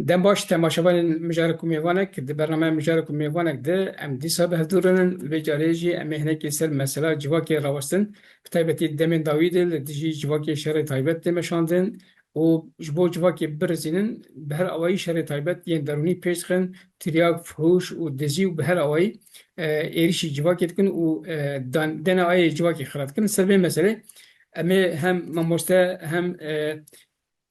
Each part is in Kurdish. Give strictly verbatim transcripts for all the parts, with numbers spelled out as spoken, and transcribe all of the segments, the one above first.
Dem baş temaşevanên Mijarek û Mêvanek. Di bernameya Mijarek û Mêvanek de em dîsa bi hev dû re ne. Vê carê jî em ê hinekî ser mesela civakê rawestin, bi taybetî demên dawî de li dijî civakê şerê taybet tê meşandin û ji bo civakê birizînin, bi her awayî şerê taybet yên derûnî pêş dixin, tiryak, fuhûş û dizî û bi her awayî, e, êrîşî civakê dikin û, e, dan-, D N A'yê civakê xira dikin. Ser vê meselê em ê hem mamoste hem, e,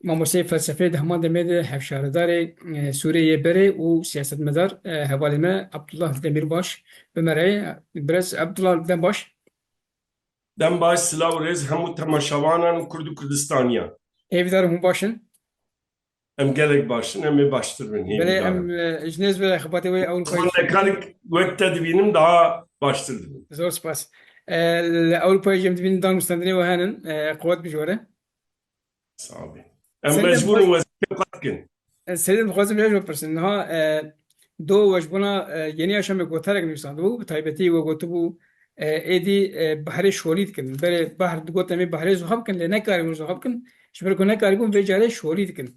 Mamosteyê felsefeyê di heman demê de hevşaredarê, e, Sûriyê yê berê û siyasetmedar, e, hevalê me Abdullah Demîrbaş bi me re ye. Birêz Abdullah, dem baş. Dem baş, silav û rêz hemû temaşevanan û Kurd û Kurdistaniyan. Hêvîdar im hûn baş in. Em gelek baş in, em ê baştir bin, Belê, hêvîdar im. Em, e, ji nêz ve xebatê wê Ewropayê Xwendekarik wek te dibînim daha baştir dibin. Zor spas. E, li Ewropayê jî em dibînin dan û standinê we henin, e, qewet bijore. Sax bî. Em Selim mecbûr in Xwaz- wezîfeya xwe dikin. E, Selim, dixwazim vê bipirsin. Niha, e, do we ji bona, e, Yenî Yaşamê gotarek nivîsandibû, bi taybetî we gotibû, e, êdî, e, behrê şolî dikin. Berê behr digot em ê behrê zuha bikin, lê nekaribûn zuha bikin. Ji ber ku nekaribûn vê carê şolî dikin.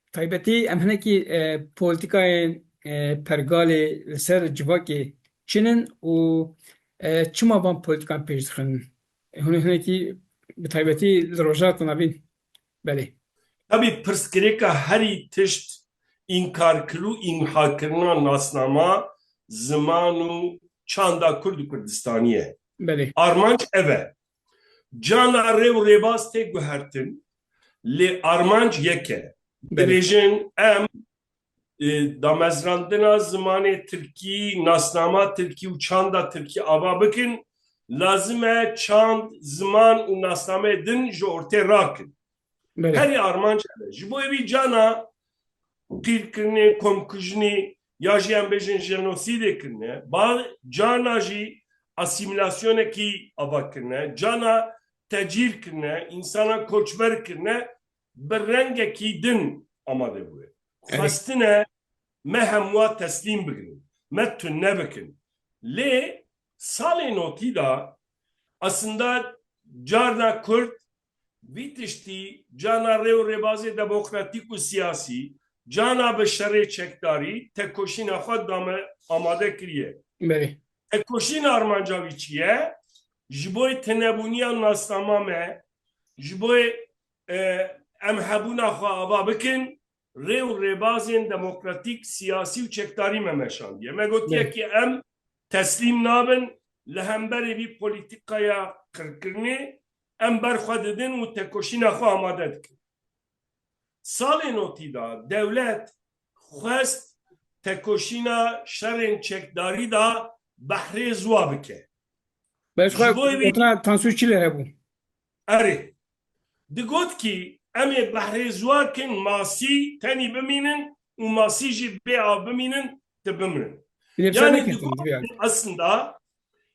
Bi taybetî em hinekî, e, polîtîkayên, e, pergalê li ser civakê çi nin û, e, çima van polîtîkan pêş dixin? Hûn hinekî bi taybetî li Rojhilata Navîn. Belê. Tabî pirsgirêka herî tişt înkarkir û îmhakirina nasnama, ziman û çanda Kurd û Kurdistanî ye. Belê. Armanc ev e. Cana rê û rêbaz tê guhertin, lê armanc yek e. Belê. Dibêjin em e, damezrandina zimanê tirkî, nasnama tirkî û çanda tirkî ava bikin, lazim e çand, ziman û nasnameyê din ji ortê rakin. Belê. Herî armanc ev e. Ji bo evî cana qîrkirinê, komkujinê ya jî em bêjin jenosîdê kirine, ba cana jî asîmîlasyonekî ava kirine, cana tecîr kirine, însana koçber kirine, bi rengekî din amade bûye. Evet. Xwestine me hemûa teslîm bigirin, me tune bikin. Lê salê notî de aslında carna Kurd vî tiştî, cana rê û rêbazê demokratîk û siyasî, cana bi şerê çekdarî, tekoşîna xwe dame amade kiriye. Belê. Tekoşîna armanca wî çi ye? Ji bo tunebûniya nasnama me, ji bo, e, em hebûna xwe ava bikin, rê û rêbazên demokratîk, siyasî û çekdarî me meşandiye. Me gotiye Belê. Ki em teslîm nabin, li hemberê vî polîtîkaya qirkirinê em ber xwe didin û tekoşîna xwe amade dikin. Salê notî de dewlet xwest tekoşîna şerên çekdarî de behrê ziwa bike. Belê, ji xwe gotina Tansû Çîler hebû. Erê. Digot ki em ê behrê ziwa kin, masî tenî bimînin û masî jî bê av bimînin, ti bimirin. Yanî digot aslında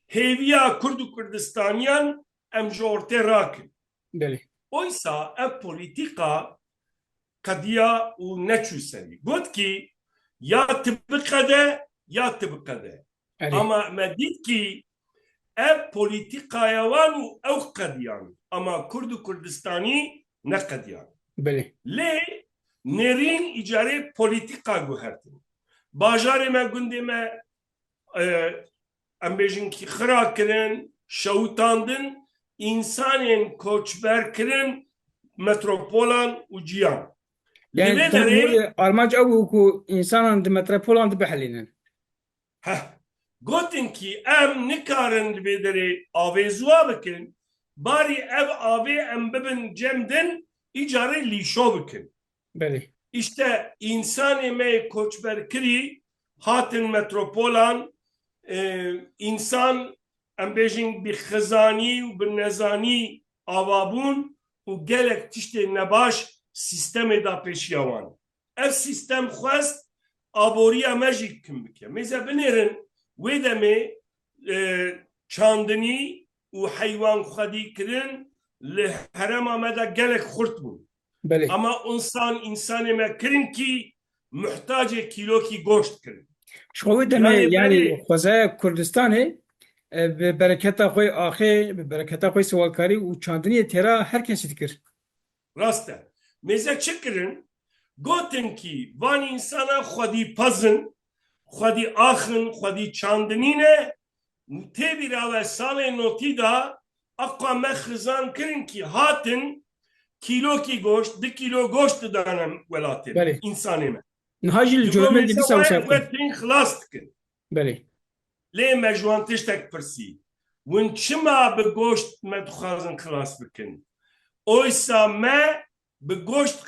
hêviya Kurd û Kurdistaniyan em ji ortê rakin. Belê. Oysa ev polîtîka qediya û neçû serî. Got ki ya ti biqede ya ti biqede. Erê. Ama me dît ki ev polîtîkaya wan û ew qediyan. Ama Kurd û Kurdistanî neqediyan. Belê. Lê nêrîn îcarê polîtîka guhertin. Bajarê me, gundê me, e, em bêjin ki xira kirin, şewitandin, însanên koçber kirin metropolan û ciyan. Li Yani vê derê armanc ew bû ku însanan di metropolan de bihelînin. Heh. Gotin ki em nikarin li vê derê avê ziwa bikin, barî ev avê em bibin cem din, îcarê lîşo bikin. Belê. Îşte însanê me yê koçberkirî hatin metropolan, e, însan, em bêjin, bi xizanî û bi nezanî ava bûn û gelek tiştê nebaş sîstemê da pêşiya wan. Ev sîstem xwest aboriya me jî kim bike. Mêze binêrin wê demê, e, çandinî û heywan xwedî kirin li herêma me de gelek xurt bûn. Belê. Ama însan, însanê me kirin kî muhtacê kîlokî goşt kirin. Ji xwe wê demê, Yani yanî belê. Xwezaya Kurdistanê, e, bi bereketa xwe axê, bi bereketa xwe sewalkarî û çandiniyê têra her kesî dikir. Rast e. Mêze çi kirin? Gotin kî van însana xwedî pez in, xwedî ax in, xwedî çandinî ne û tê bîra we salê notî de aqwa me xizan kirin kî hatin kîlokî goşt, du kîlo goşt didane welatê me, Belê. Însanê me. Niha jî li Ji bo Colemêrgê dîsa wisa wisa we, we dikin. Tên xilas dikin. Belê. Lê me ji wan tiştek pirsî. Win çima bi goşt me dixwazin xilas bikin? Oysa me bi goşt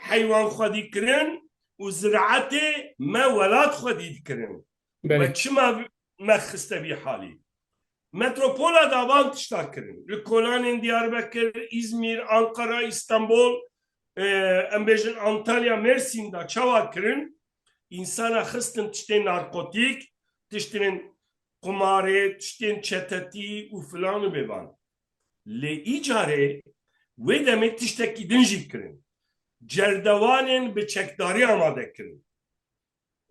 heywan xwedî kirin û ziraetê me welat xwedî dikirin. Belê. Me çima me xiste vî halî? Metropola da van tişta kirin. Li kolanên Diyarbekir, Îzmîr, Ankara, Îstanbul, e, em bêjin Antalya, Mêrsîn da çawa kirin? Însana xistin tiştên narkotîk, tiştên qumarê, tiştên çetetî û filan û bêvan. Lê îcarê wê demê tiştekî din jî kirin. Cerdewanên bi çekdarî amade kirin.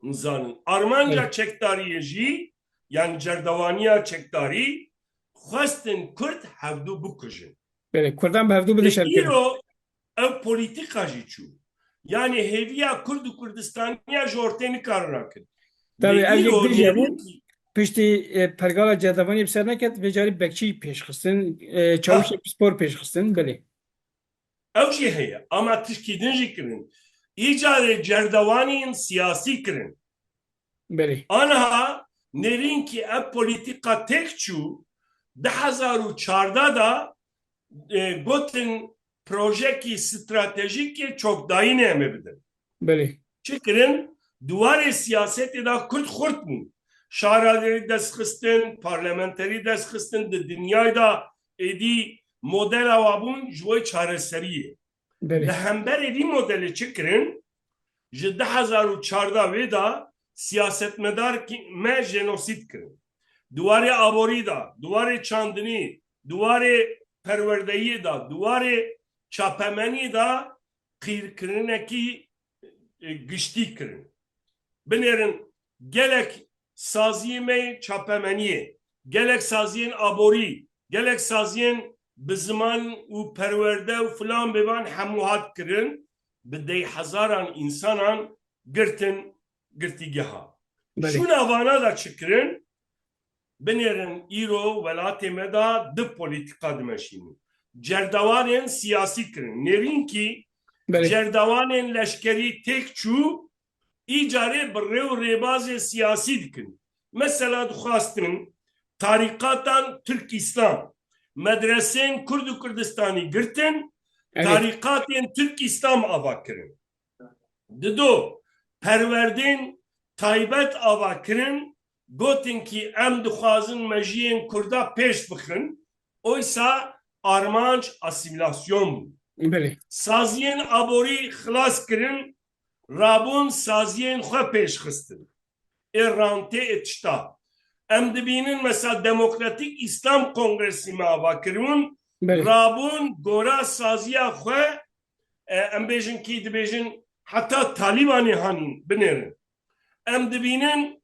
Nizanin. Armanca Evet. çekdariyê jî, yani cerdewaniya çekdarî, xwestin Kurd hevdu bikujin. Belê, Kurdan bi hevdu bide Lê şerkirin. îro ev polîtîka jî çû. Yani hêviya Kurd û Kurdistaniya ji ortê nikarin rakin. Tabii, Lê ev îro yek din jî nêrîn hebû, kî piştî, e, pergala cerdevaniyê bi ser neket, vê carî bekçî pêş xistin, e, çawişê Ha. pispor pêş xistin, belê. Ew jî heye, ama tişkî din jî kirin. Îcarê cerdewanên siyasî kirin. Belê. Aniha nêrîn kî ev polîtîka têk çû, du hezar û çardeh da, e, gotin projekî stratejîk yê çokdayînê em ê bidin. Belê. Çi kirin? Di warê siyasetê de Kurd xurt bûn. Şaredarî dest xistin, parlamenterî dest xistin, di dinyayê de êdî modela wa bûn ji bo çareseriyê. Belê. Li hemberê vî modelê çi kirin? Ji du hezar û çardeh wê de siyasetmedar kî me jenosîd kirin. Di warê aborî de, di warê çandinî, di warê perwerdeyiyê de, di warê çapemeniyê de qîrkirinekî, e, giştî kirin. Binêrin gelek saziyê me yê çapemeniyê, gelek saziyên aborî, gelek saziyên bi ziman û perwerde û filan bêvan hemû hat kirin, bi deyhezaran însanan girtin girtîgeha. Belê. Şûna vana da çi kirin? Binêrin îro welatê me de du polîtîka dimeşînin. Cerdewanên siyasî kirin. Nêrîn kî Belê. cerdewanên leşkerî têk çû, îcarê bi rê û rêbazê siyasî dikin. Mesela dixwastin tarîqatan Tirk Îslam, medresên Kurd û Kurdistanî girtin, Evet. tarîqatên Tirk Îslam ava kirin. Dido, perwerdên taybet ava kirin, gotin kî em dixwazin mejiyên Kurda pêş bixin, oysa armanc asîmîlasyon bû. Belê. Saziyên aborî xilas kirin, rabûn saziyên xwe pêş xistin. Ê rantê ê tişta. Em dibînin mesela Demokratîk Îslam Kongresî me ava kiribûn, Belê. rabûn gora saziya xwe, e, em bêjin kî dibêjin heta Talîbanê hanîn binêrin. Em dibînin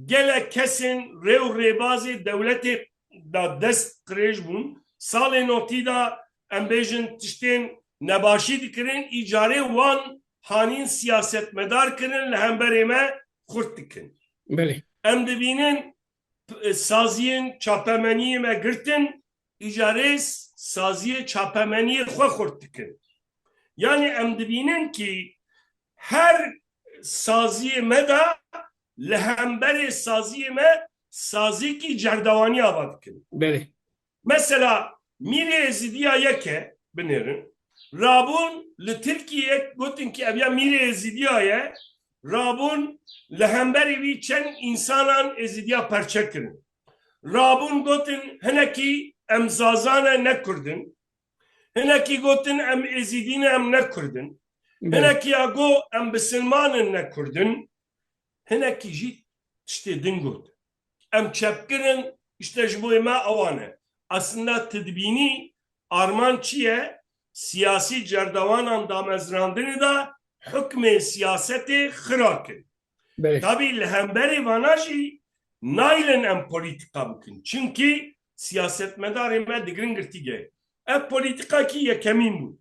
gelek kesên rê û rêbazê dewletê de dest qirêj bûn. Salê notî de em bêjin tiştên nebaşî dikirin, îcarê wan hanîn siyasetmedar kirin, li hemberê me xurt dikin. Belê. Em dibînin p-, saziyên çapemeniyê me girtin, îcarê saziyê çapemeniyê xwe xurt dikin. Yani em dibînin kî her saziyê me de li hemberê saziyê me saziyekî cerdewanî ava dikin. Belê. Mesela Mîrê Êzîdiya yek e, binêrin. Rabûn li Tirkiyeyê gotin kî ev ya Mîrê Êzîdiya ye. Rabûn li hemberî wî çend însanan Êzîdiya perçe kirin. Rabûn gotin hinekî em Zaza ne, ne Kurd in. Hinekî gotin em Êzîdî ne, em ne Kurd in. Belê. Hinekî ya got em bisilman in ne Kurd in. Hinekî jî tiştê din got. Em çepgir in, işte ji bo me ewa ne. Aslında tu dibînî armanc çi ye? Siyasî cerdewanan damezrandinê de hukmê siyasetê xira kir. Belê. Tabî li hemberê vana jî naylin em polîtîka bikin. Çimkî siyasetmedarê me digirin girtîgehê. Ev polîtîkakî yekemîn bû.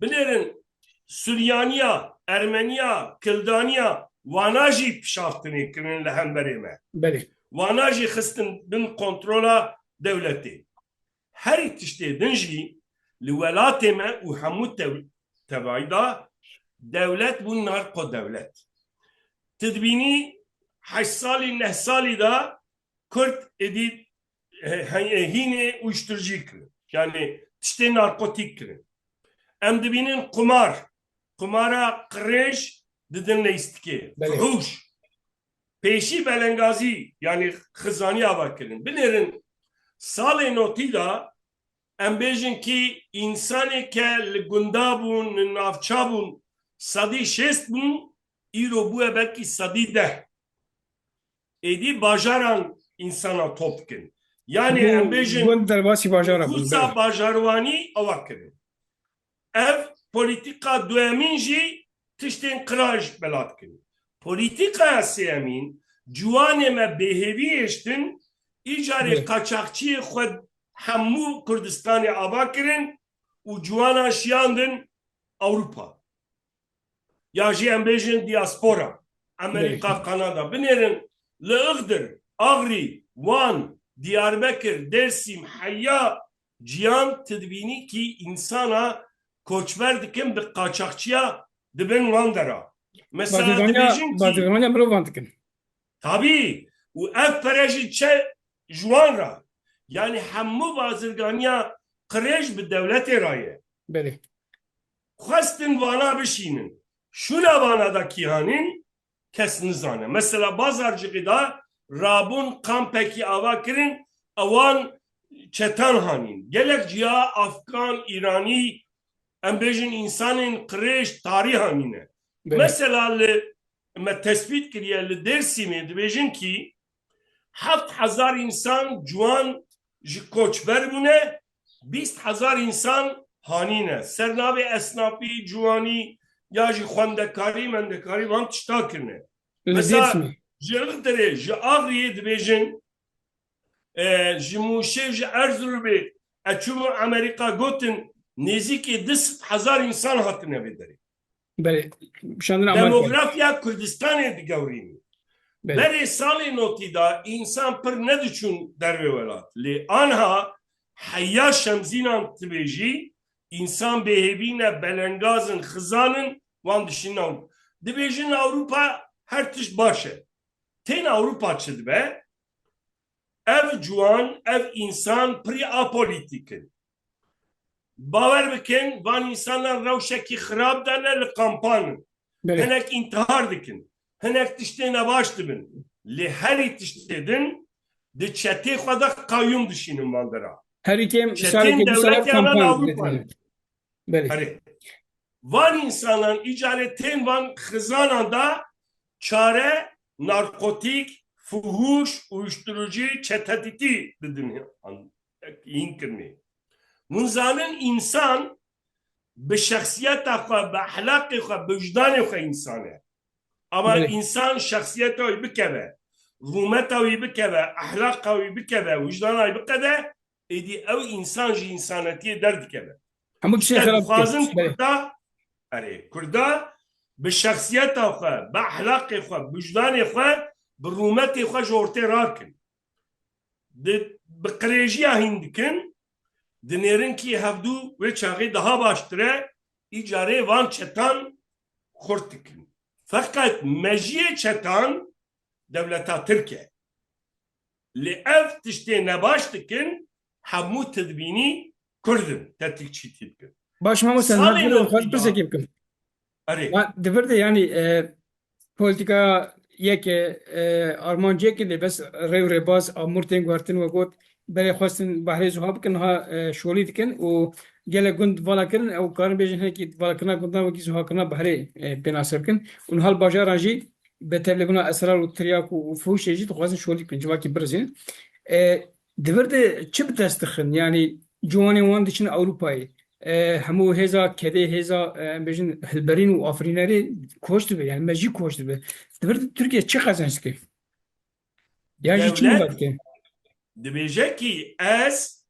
Binêrin, Suryaniya Ermeniya, Kildaniya, wana jî pişaftinê kirin li hemberê me. Belê. Wana jî xistin bin kontrola dewletê. Herî tiştê din jî li welatê me û hemû tev-, tevayî de dewlet bû narko dewlet. Tu dibînî heşt salî, neh salî de Kurd êdî he-, he-, hînê uyuşturucu kirin. Yani tiştê narkotik kirin. Em dibînin qumar, qumara qirêj didin leyistikê, Belê. fuhûş. Pêşî belengazî, yani xizanî ava kirin. Binêrin salê notî de em bêjin kî însanê ke li gunda bûn, li navça bûn, sedî şêst bûn, îro bûye belkî sedî deh. Êdî bajaran însana top dikin. Yani Bû em bêjin gund derbasî bajara bûn, nüfusa belê. bajarwanî awa kirin. Ev polîtîka duyemîn jî tiştên qiraj bela dikin. Polîtîkaya sêyemîn, ciwanê me bêhêvî hêştin, îcarê Belê. qaçaxçiyê xwe hemû Kurdistanê ava kirin û ciwanan şiyandin Ewropa. Ya jî em bêjin diaspora, Amerîka, Belê. Kanada. Binêrin li Ixdir, Axrî, Wan, Diyarbekir, Dêrsim, heya ciyan tu dibînî kî însana koçber dikin, bi qaçaxçiya dibin wan dera. Mesela Bazirganiya, dibêjin kî bazirganiya mirovan dikin. Tabî, û ev pere jî çe ji wan re. Yani hemû bazirganiya qirêj bi dewletê re ye. Belê. Xwestin vana bişînin. Şûna vana de kî hanîn, kes nizane. Mesela Bazarcixî de rabûn kampekî ava kirin, ewan çetan hanîn. Gelek ciya Afgan, Îranî, em bêjin însanên qirêj tarî hanîne. Belê. Mesela li me tespît kiriye li Dêrsimê dibêjin kî heft hezar însan ciwan ji koçber bûne, bîst hezar însan hanîne. Ser navê esnafî, ciwanî ya jî xwendekarî, mendekarî van tişta kirine. Li Mesela Dêrsimê. ji Ixdirê, ji Axriyê dibêjin, e, ji Mûşê, ji Erzurumê, e, çûbû Amerîka gotin, nêzîkî du sed hezar însan hatine vê derê. Belê, şandina Amerîkayê. Demografya Kurdistanê digewrînî. Belê. Berê salê notî de însan pir nediçûn dervê welat. Lê anha heya Şemzînan dibêjî, însan bêhêvî ne, belengaz in, xizan in, wan dişînin Ewropa. Dibêjin Ewropa her tişt baş e. Tên Ewropa çi dibe? Ev ciwan, ev însan pirî apolitîk in. Bawer bikin, van însanan rewşekî xirab de ne, li kampan in. Belê. Hinek întihar dikin. Hinek tiştê nebaş dibin. Lê herî tiştê din di çetê xwe de qayûm dişînin van dera. Herî kêm Çetên salekê du sefer dewletê anan kampan Ewropa ne. dikine. Belê. Erê. Van însanan îcarê tên van xizanan da çare narkotîk, fuhûş, uyuşturucu, çetetîtî didin hîn kirinê. Hûn zanin însan bi şexsiyeta xwe, bi ehlaqê xwe, bi wijdanê xwe însan e. Ama Belê. însan şexsiyeta wî bikeve, rûmeta wî bikeve, ehlaqa wî bikeve, wijdana wî bikeve, êdî ew însan ji însanetiyê derdikeve. Hemû tiştê Îşte xerab dixwazin dike. Belê. Kurda, erê, Kurda bi şexsiyeta xwe, bi ehlaqê xwe, bi wijdanê xwe, bi rûmetê xwe ji ortê rakin. Di, bi qirêjiya hîn dikin, dinêrin kî hevdû wê çaxê daha baştir e, îcarê van çetan xurt dikin. Feqet mejiyê çetan dewleta Tirk e. Lê ev tiştê nebaş dikin, hemû tidbînî Kurd in, tetîkçîtî dikin. Baş, mamoste, Salê navê notî xwest da. pirsekê bikim. Erê. Ya, di vir de, yanî, e, polîtîka yek e, e, armanc yek e, lê bes rê û rêbaz, amûr tên guhertin, we got, berê xwestin behrê zuha bikin, ha, e, şolî dikin û gelek gund vala kirin, ew karin bêjin hinekî valakirina gundan wekî zuhakirina behrê, e, pênase bikin. Û niha li bajaran jî bi tevlêbûna esrar û tiryak û, û fuhuşê jî dixwazin şolî bikin, civakî birizînin. E, di vir de çi bi dest dixin? Yanî ciwanên wan diçin Ewropayê. E, hemû hêza kedê, hêza, e, em bêjin hilberîn û afirînerê koç dibe, yanî me jî koç dibe. Di vir de Tirkiye çi qezenc dike? Yan jî çi Dewlet milet dike? dibêje kî ez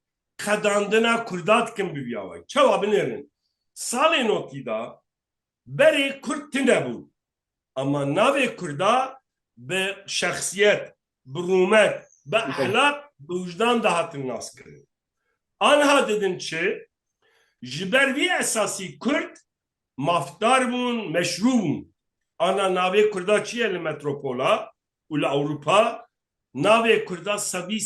qedandina Kurda dikim bi vî awayî. Çawa binêrin? Salê notî da Berê Kurd tune bûn. Ama navê Kurda bi şexsiyet, bi rûmet, bi ehlaq, bi wijdan dihatin naskirin. Anha didin çi? Ji ber vî esasî Kurd mafdar bûn, meşrû bûn. Ana navê Kurda çi ye li metropola û li Ewropa? Navê Kurda sedî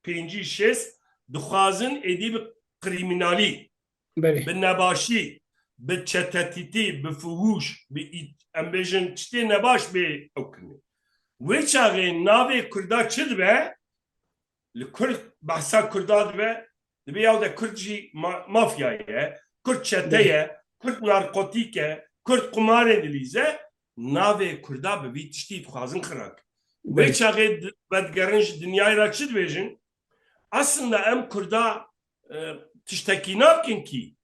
pêncî şêst dixwazin êdî bi krîmînalî, Belê. bi nebaşî, bi çetetîtî, bi fuhûş, bi î-, em bêjin tiştê nebaş bê ew kirin. Wê çaxê navê Kurda çi dibe? Li Kurd behsa Kurda dibe, dibe yaw de Kurd jî ma-, mafya ye, Kurd çete Belê. ye, Kurd narkotîk e, Kurd qumarê dilîze, navê Kurda bi vî tiştî dixwazin xira kin. Wê Belê. çaxê di-, vedigerin ji dinyayê re çi dibêjin? Aslında em Kurda, e, tiştekî nakin kî.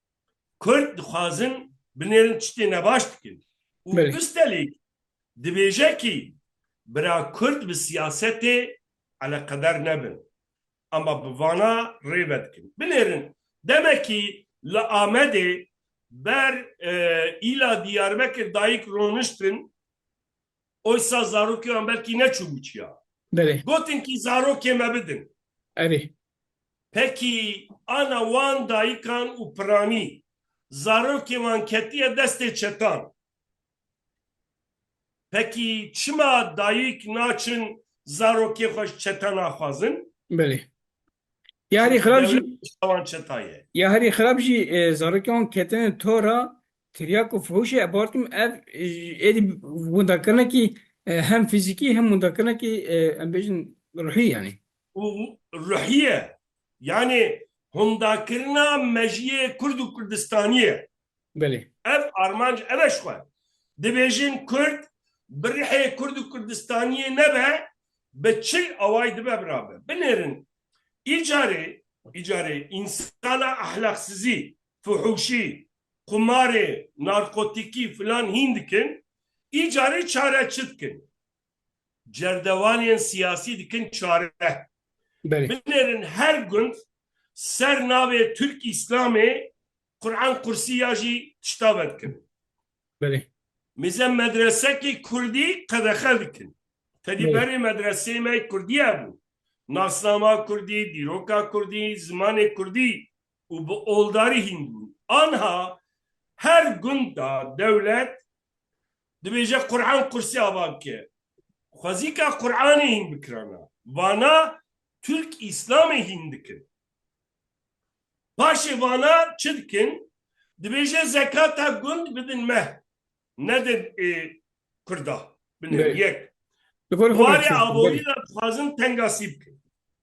Kurd dixwazin binêrin tiştê nebaş dikin. Û Belê. üstelîk dibêje kî bira Kurd bi siyasetê eleqedar nebin. Ama bi vana rê vedikin. Binêrin, demekî li Amedê ber, e, îla Diyarbekir dayik roniştin, oysa zarokê wan belkî neçûbû çiya. Belê. Gotin kî zarokê me bidin. Erê. Pekî ana wan dayikan û piranî zarokê wan ketiye destê çetan. Pekî çima dayik naçin zarokê xwe ji çetan axwazin? Belê. Yarî Çünkü xirab jî devlet wan çeta ye. Ya herî xirab jî, e, zarokê wan ketine tora tiryak û fuhuşê, e, bawer dikim ev, e, êdî windakirinekî, e, hem fîzîkî hem windakirinekî, e, em bêjin ruhî yani. Û ruhiye. Yani hundakirina mejiyê Kurd û Kurdistaniyê. Belê. Ev armanc ev e ji xwe. Dibêjin Kurd bi rihê Kurd û Kurdistaniyê nebe, bi çi awayî dibe birabe. Binêrin. Îcarê, îcarê însana ahlaqsizî, fuhuşî, qumarê, narkotîkî filan hîn dikin. Îcarê çare çi dikin? Cerdewanên siyasî dikin çare. Belê. Binêrin her gund ser navê Türk Îslamê Quran Kursî ya jî tişta vedikin. Belê. Mêze medresekî Kurdî qedexe dikin. Tedî Belê. berê medreseyê me Kurdî hebû. Nasnama Kurdî, dîroka Kurdî, zimanê Kurdî û bi oldarî hîn bûn. Anha her gund da dewlet dibêje Quran Kursî ava bike. Xwezîka Quranê hîn bikirana. Vana Türk Îslamê hîn dikin. Paşê vana çi dikin? Dibêje zekata gund bidin me. Nedin ê Kurda. Binêrin Belê. yek. Li gorî xwe Warê bihuştin, aborî belê. de dixwazin tengasî bikin.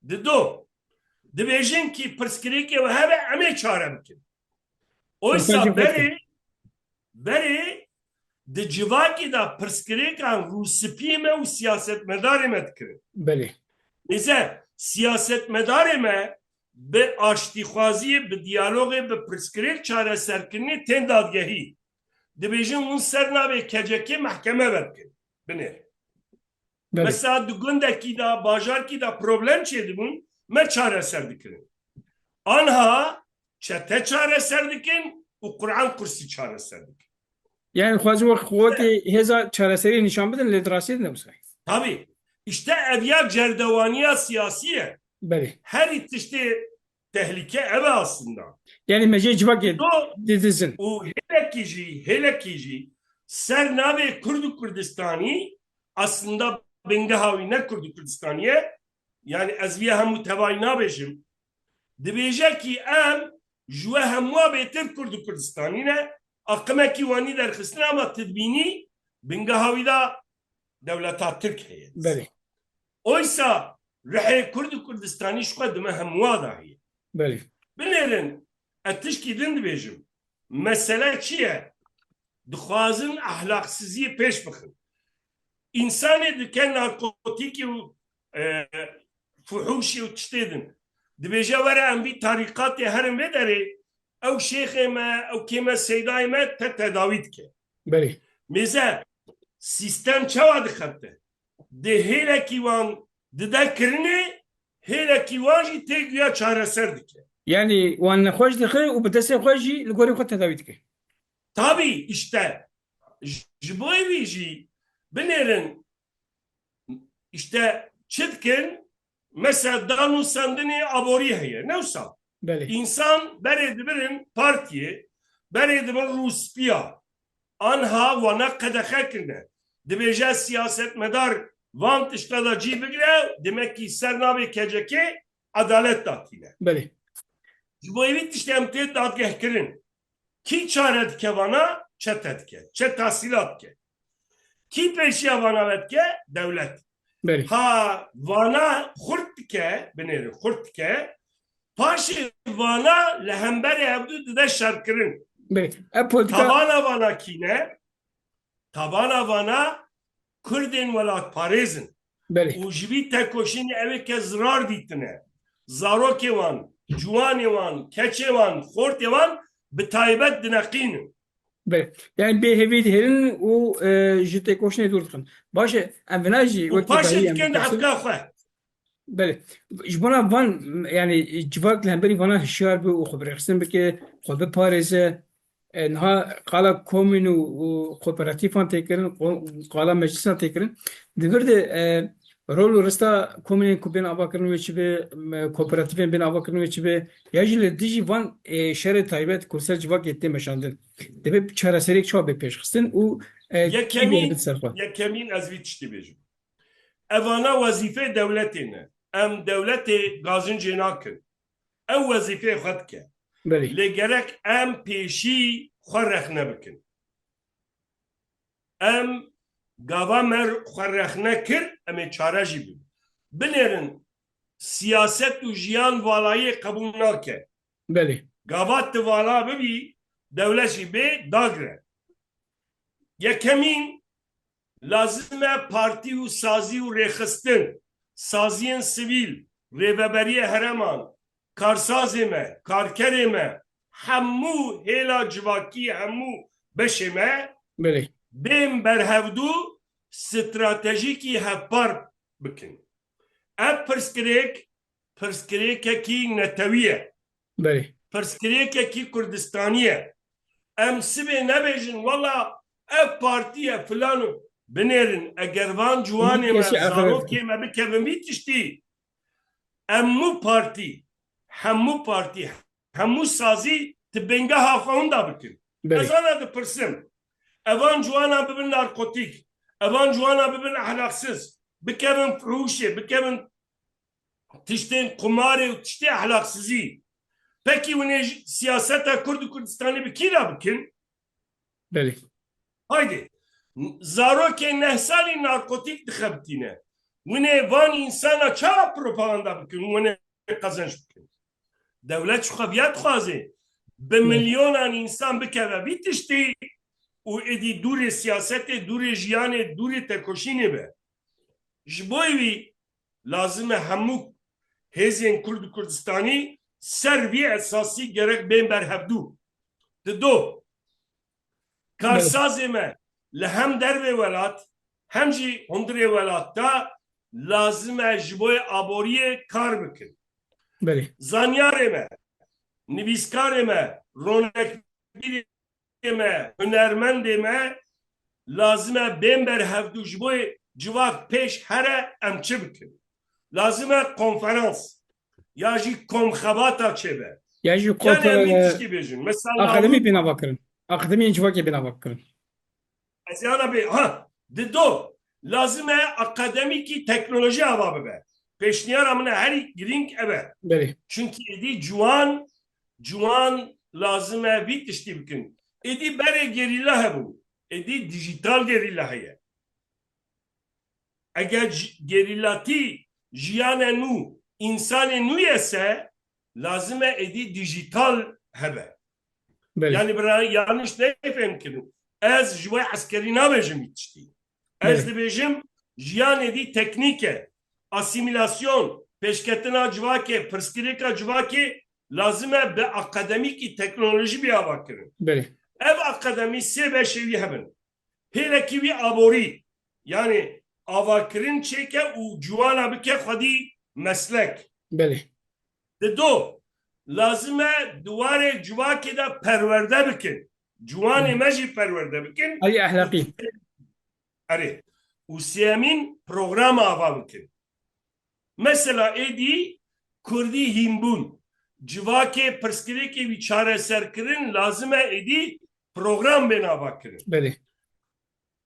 Dido. Dibêjin kî pirsgirêkê we hebe em ê çare bikin. Oysa Mesajê xwe berê, berê di civakê de pirsgirêkan rûspiyê me û siyasetmedarê me dikirin. Belê. Nîze, siyasetmedarê me bi aştîxwaziyê, bi diyalogê, bi pirsgirêk çareserkirinê tên dadgehî. Dibêjin hûn ser navê K C K mehkeme vedikin. Binêr. Belê. Mesela di gundekî de, bajarkî de problem çêdibûn, me çareser dikirin. Anha çete çareser dikin û Quran Kursî çareser dikin. Yani xwezin wek quwetê hêza çareseriyê nîşan bidin, lê di rastiyê de ne wisa ye. Tabii. İşte ev ya cerdewaniya siyasî ye. Belê. Herî tiştê tehlîke ev e aslında. Yani mejê civakê Do- didizin. Û hêlekî jî, hêlekî jî ser navê Kurd û Kurdistanî aslında bingeha wî ne Kurd û Kurdistanî ye. Yani ez vî hemû tevayî nabêjim. Dibêje kî em ji we hemûa bêtir Kurd û Kurdistanî ne, aqimekî wanî derxistine ama tu dibînî bingeha wî de dewleta Tirk heye. Belê. Oysa rihê Kurd û Kurdistanî ji xwe di me hemûa de heye. Belê. Binêrin, ez tişkî din dibêjim. Mesele çi ye? Dixwazin ahlaqsiziyê pêş bixin. Însanê dike narkotîkê û, e, fuhuşê û tiştê din. Dibêje were em vî tarîqatê herin vê derê, ew şêxê me, ew kê me, seydayê me te tedawî dike. Belê. Mêze, sîstem çawa dixebite? Dê hêlekî wan dide kirinê, hêlekî wan jî tê guya çareser dike. Yani wan nexweş dixe û bi destê xwe jî li gorî xwe tedawî dike. Tabii, işte. Ji bo wî jî binêrin, işte çi dikin, mesela danûsandinê aborî heye, ne wisa? Belê. Însan berê dibirin partiyê, berê dibin rûspiya, anha wana qedexe kirine. Dibêje siyasetmedar van tişta da cî bigire, demek ki ser navê K C K edalet datîne. Belê. Ji bo evî tiştê em tê dadgehkirin. Kî çare dike vana? Çete dike. Çe tahsîlat dike. Kî pêşiya vana vedike? Dewlet. Belê. Ha vana xurt dike, binêrin xurt dike. Paşê vana li hemberê hevdû dide şerkirin. Belê. Ev politika Tabana vana kî ne? Tabana vana Kurdên welatparêz in. Belê. Û ji vî tekoşînê ew ê ke zirar dîtine. Zarokê wan, ciwanê wan, keçê wan, xortê wan bi taybet dineqînin. Belê. Yani bê hêvî dihêlin û, e, ji têkoşînê dûr dixin. Baş e, em vina jî Û wekî paşê dahiyê em dikin di dipirsin. Hevka xwe. Belê. Ji bona van, yani civak li hemberî vana hişyar be û xwe birêxistin bike, xwe biparêze. E, niha qala komîn û, û kooperatîfan tê kirin, qo-, qala meclisan tê kirin. Di vir de, e, rol û rista komînên ku bên avakirin wê çi be, me, kooperatîfên bên avakirin wê çi be, ya jî li dijî van, e, şerê taybet ku ser civakê tê meşandin. Divê çareseriyek çawa bê pêşxistin û, e, kî Yekemîn, bêrit ser xwe? Yekemîn ez vî tiştî bêjim. Evana wezîfeyê dewletê ne. Em dewletê gazincê nakin. Ew wezîfeyê xwe dike. Belê. Lê gerek em pêşî xwe rexne bikin. Em gava me xwe rexne kir, em ê çare jî bibin. Binêrin, siyaset û jiyan valayê qebûl nake. Belê. Gava tu vala bibî, dewlet jî bê dagre. Yekemîn, lazim e partî û sazî û rêxistin, saziyên sivîl, rêveberiyê hereman, karsazê me, karkerê me, hemû hêla civakî, hemû beşê me Belê. bên berhevdû stratejîkî hevpar bikin. Ev pirsgirêk, pirsgirêkekî netewî ye. Belê. Pirsgirêkekî Kurdistanî ye. Em sibê nebêjin, wela ev partî ye, filan û binêrin. Eger van ciwanê me, Kesî aqibet zarokê me bikevin vî tiştî, hemû partî, hemû partî, hemû sazî ti bingeha xwe winda bikin. Belê. Ez ana dipirsim. Evan ciwana bibin narkotîk, evan ciwana bibin ehlaqsiz, bikevin fihûşê, bikevin tiştên qumarê û tiştê ehlaqsizî. Pekî hûn ê ji siyaseta Kurd û Kurdistanê bi kî re bikin? Belê. Haydi. Zarokê neh salî narkotîk dixebitîne. Hûn ê van însana çawa propaganda bikin? Hûn ê qezenç bikin. Dewlet ji xwe viya dixwaze bi Belê. milyonan însan bikeve vî tiştî û êdî dûrê siyasetê, dûrê jiyanê, dûrê tekoşînê be. Ji bo wî lazim e hemû hêzên Kurd û Kurdistanî ser vî esasî gerek bên berhevdû. Dido, karsazê me li hem dervê welat, hem jî hundirê welat de lazim e ji bo aboriyê kar bikin. Belê. Zanyarê me, nivîskarê me, ronekbîrê me, hunermendê me lazim e bên berhevdû ji bo civak pêş here em çi bikin. Lazim e konferans ya jî komxebata çêbe. Ya jî Yanî em vî konfer-, tiştî bêjin. Mesela akademî lawik bênava kirin. Akademiyên civakê bênava kirin. Ez yana bê, ha, dido, lazim e akademîkî teknolojî ava bibe. Pêşniyara min e herî girîng ev e. Belê. Çunkî êdî ciwan, ciwan lazim e vî tiştî bikin. Êdî berê gerîla hebû. Êdî dijîtal gerîla heye. Eger ji-, gerîlatî jiyane nû, însanê nû ye se, lazim e êdî dijîtal hebe. Belê. Yanî bira yanlış nefhem kirin. Ez ji we eskerî nabêjim vî tiştî. Ez Belê. dibêjim jiyan êdî teknîk e. Asîmîlasyon, pêşketina civakê, pirsgirêka civakê lazim e bi akademîkî teknolojî bî ava kirin. Belê. Ev akademî sê beşê wî hebin. Hêlekî wî aborî, yanî avakirin çêke û ciwana bike xwedî meslek. Belê. Dido, lazim e di warê civakê de perwerde bikin. Ciwanê me jî perwerde bikin. Alî ehlaqî. Erê. Û sêyemîn programa ava bikin. Mesela êdî Kurdî hînbûn. Civakê pirsgirêkê wî çareserkirin lazim e êdî program bên avakirin. Belê.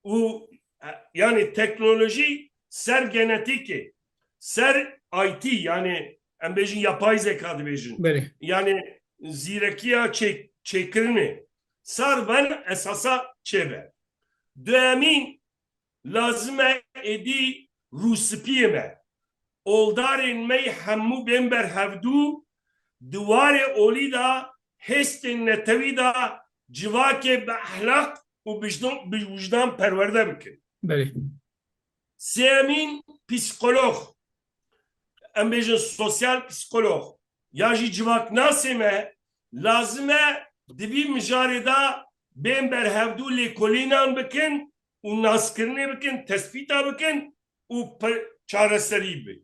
Û, e, yani teknolojî ser genetîkê, ser I T, yani em bêjin yapay zeka dibêjin. Belê. Yani zîrekiya çê-, çêkirinê. Sar ben esasa çêbe. Duyemîn, lazim e êdî rûspiyê me, oldarên me yî hemû bên ber hevdû, di warê olî de hêstên netewî de civakê bi ehlaq û bijdan, bi wijdan perwerde bikin. Belê. Sêyemîn, psîkolog, em bêjin sosyal psîkolog ya jî civaknasê me lazim e di vî mijarê de bên ber hevdû lêkolînan bikin û naskirinê bikin, tespîta bikin û pe-, çareserî bi.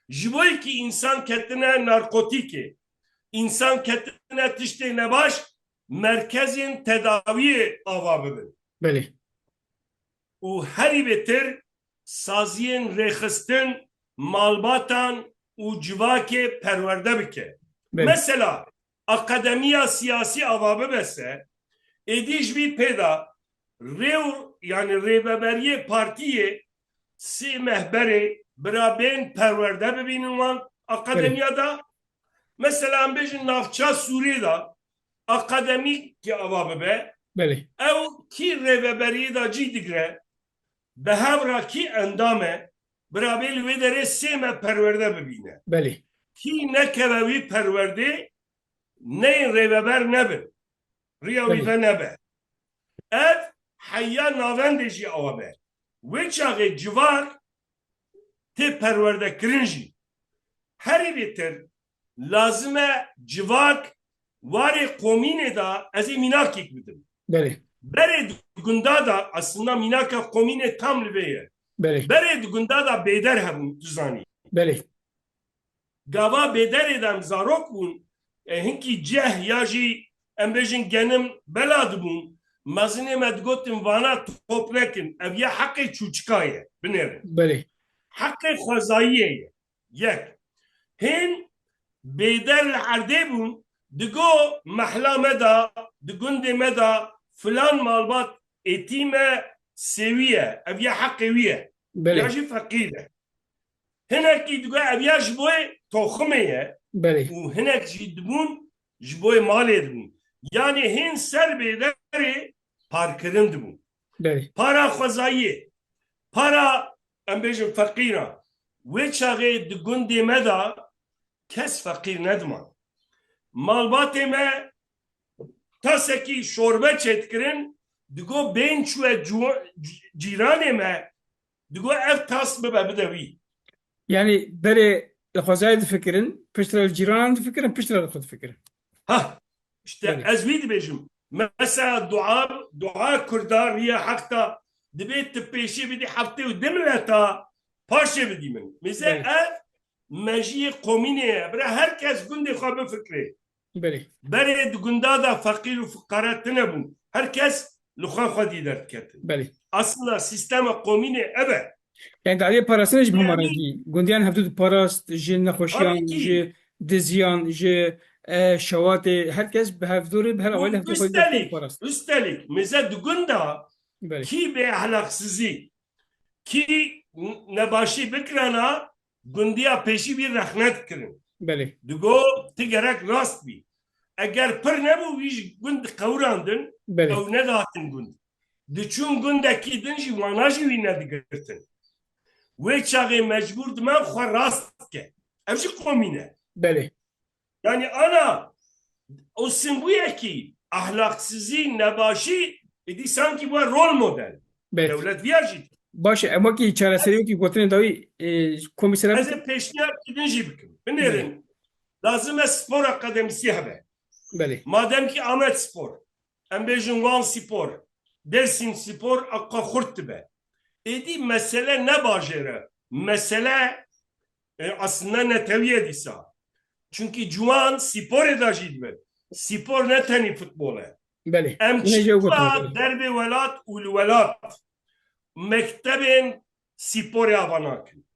Ji bo yekî însan ketine narkotîkê, însan ketine tiştê nebaş, merkezên tedawiyê ava bibin. Belê. Û herî bêtir saziyên rêxistin, malbatan û civakê perwerde bike. Belê. Mesela, akademiya siyasî ava bibe se, êdî ji vî pê de rê û, yani rêveberiyê partiyê sê meh berê bira bên perwerde bibînin wan akademiya de. Mesela em bêjin navça Sûrê de akademîkê ava bibe. Belê. Ew kî rêveberiyê de cî digre, bi hev re kî endam e, bira bê li wê derê sê meh perwerde bibîne. Belê. Kî nekeve wî perwerdê, neyên rêveber nebin. Riya wî Belê. venebe. Ev heya navendê jî awa be. Wê çaxê civak tê perwerdekirin jî. Herî bêtir lazim e civak warê komînê de ez ê mînakek bidim. Belê. Berê di gunda de aslında mînaka komînê tam li vê ye. Belê. Berê di gunda de bêder hebûn, tu zanî. Belê. Gava bêderê de em zarok bûn, e, hinkî ceh ya jî em bêjin genim bela dibûn. Mezinê me digotin vana top nekin. Ev ya heqê çûçika ye, binêrin. Belê. Heqê xwezayiyê ye. Yek. Hên bêder li erdê bûn, digo mehla me de, di gundê me de filan malbat êtîm e, sêwî ye. Ev ya heqê wî ye. Belê. Ya jî feqîr e. Hinekî digo ev ya ji bo yê toximê ye. Belê. Û hinek jî dibûn ji bo yê malê dibûn. Yanî hên ser bêderê parkirin dibûn. Belê. Para xwezayiyê, para em bêjin feqîra. Wê çaxê di gundê me de kes feqîr nediman. Malbatê me tasekî şorbe çêdikirin, digo bên çûye cû-, cîranê me, digo ev tas bibe bide wî. Yani berê li xwezayê difikirin, piştre li cîranan difikirin, piştre li xwe difikirin. Ha, işte Belê. ez wî dibêjim. Mesela dua, dua Kurda riya heqta dibê tu pêşî bidî heftê û di mileta paşê bidî min. Mêze Belê. ev mejiyê komînê ye. Bira her kes gundê xwe bifikirê. Belê. Berê di gunda de feqîr û fiqare tune bûn. Her kes li xwe xwedî derdiketin. Belê. Aslında sîstema komînê ev e. Yani di aliyê parastinê jî bi hema Yani rengî. Gundiyan hevdû diparast, ji nexweşiyan, Tabii ki. ji diziyan, ji, e, şewatê, her kes bi hevdûrê, bi her awayî Û hevdû xwedî üstelik, diparast. üstelik, mêze di gunda Belê. kî bê ehlaksizî, kî n-, nebaşî bikirana, gundiya pêşî wî rexne dikirin. Belê. Digo, tu gerek rast bî. Eger pir nebû, wî ji gund qewirandin, Belê. ew nedatin gund. Diçûn gundekî din jî wana jî wî nedigirtin. Wê çaxê mecbûr dime xwe rast ke. Ev jî komîn e. Belê. Yani ana, o simbuyekî ahlaksizî, nebaşî, êdî sanki bu rol model. Belê. Dewlet viya jî. Baş e, em wekî çareserî wekî gotinê dawî, e, komîsera Ez ê pêşniyar kidin jî bikim. Binêrin. Belê. Lazim e spor akademisi hebe. Belê. Madem ki Amed Spor, em bêjin Wan Spor, Dersim Spor, aqqa xurt dibe. Êdî mesele ne bajêr e. Mesele, e, aslında netewiye dîsa. Çünkü ciwan sporê de jî dibin. Spor ne tenî futbol e. Belê. Em çima derbê welat û li welat mektebên spîporê ava nakin?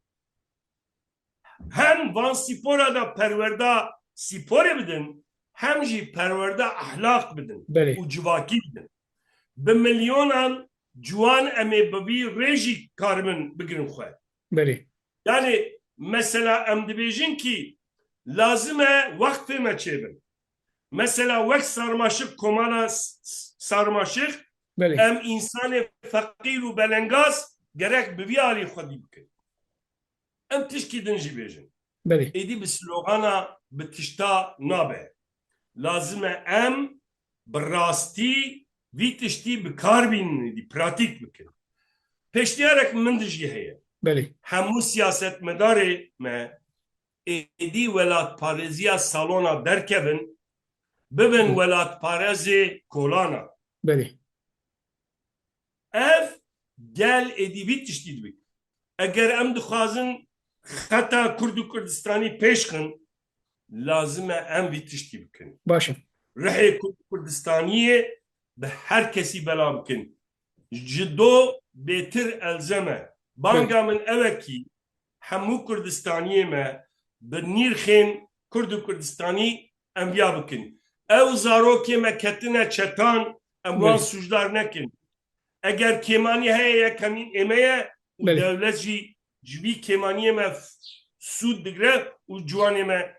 Hem van spîpora de perwerda spîporê bidin, hem jî perwerda ehlaq bidin Belê. û civakî bidin. Bi milyonan ciwan em ê bi vî rêjî karibin bigirin xwe. Belê. Yani mesela em dibêjin kî lazim e weqfê me çêbin. Mesela wek Sarmaşik, Komara S-, S-, Sarmaşik, Belê. em însanê feqîr û belengaz gerek bi vî alî xwedî bikin. Em tişkî din jî bêjin. Belê. Êdî bi slogana, bi tişta nabe. Lazim e em bi rastî vî tiştî bi kar bînin, êdî pratîk bikin. Pêşniyarek min de jî heye. Belê. Hemû siyasetmedarê me êdî welatparêziya salona derkevin, bibin Hı. welatparêzê kolana. Belê. Ev gel êdî vî tiştî dibî. Eger em dixwazin xeta Kurd û Kurdistanî pêş xin, lazim e em vî tiştî bikin. Baş e. Rihê Kurd û Kurdistaniyê bi her kesî bela bikin. Ji do bêtir elzem e. Banga Belê. min ew e kî hemû Kurdistaniyê me bi nîrxên Kurd û Kurdistanî em viya bikin. Ew zarokê me ketine çetan, em wan Belê. sûcdar nekin. Eger kêmanî heye, yekemîn ê me ye û Belê. dewlet jî ji vî kêmaniyê me f-, sûd digre û ciwanê me,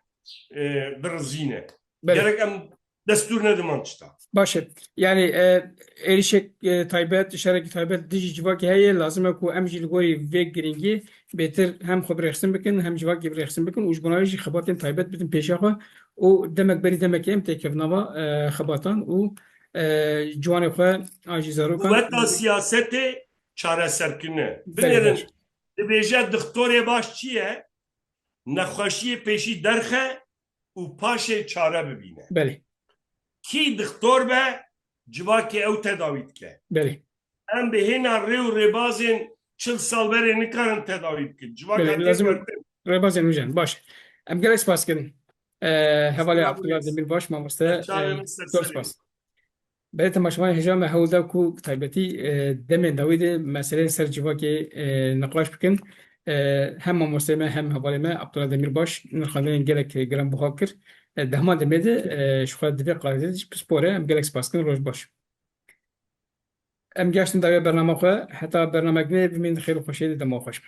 e, dirizîne. Belê. Gerek em destûr nedin van tişta. Baş e. Yani, e, êrişek, e, taybet, şerekî taybet dijî civakê heye, lazim e ku em jî li gorî vê girîngî bêtir hem xwe birêxistin bikin, hem civakê birêxistin bikin û ji bona wê jî xebatên taybet bidin pêşiya xwe û demek berî demekê em têkevin nava, e, xebatan û, e, ciwanê xwe an jî zarokan Quweta siyasetê çareserkirin e. Belê, Binêrin, baş. dibêje dixtorê baş çi ye? Nexweşiyê pêşî derxe û paşê çare bibîne. Belê. Kî dixtor be, civakê ew tedawî dike. Belê. Em bi hêna rê û rêbazên çil sal berê nikarin tedawî bikin. Civaka Belê, tê lazim e guhertin. rêbazên hûn jî hene. Baş. Em gelek spas dikin. E, hevalê Spas Abdullah dikin. Demîrbaş, mamoste, Çavê e, min ser zor serê spas. min. Belê temaşevanên hêja me hewl da ku taybetî, e, demên dawî de meseleyên ser civakê, e, niqaş bikin. E, hem mamosteyê me hem hevalê me Abdullah Demîrbaş nirxandinên gelek giran buha kir. E, di heman demê de, e, ji xwe di vê qaydê de jî pispor e. Em gelek spas dikin. Roj baş. Em geştin dawiya bernama xwe. Heta bernamek nê bimînin di xêr û xweşiyê de, dema xweş be.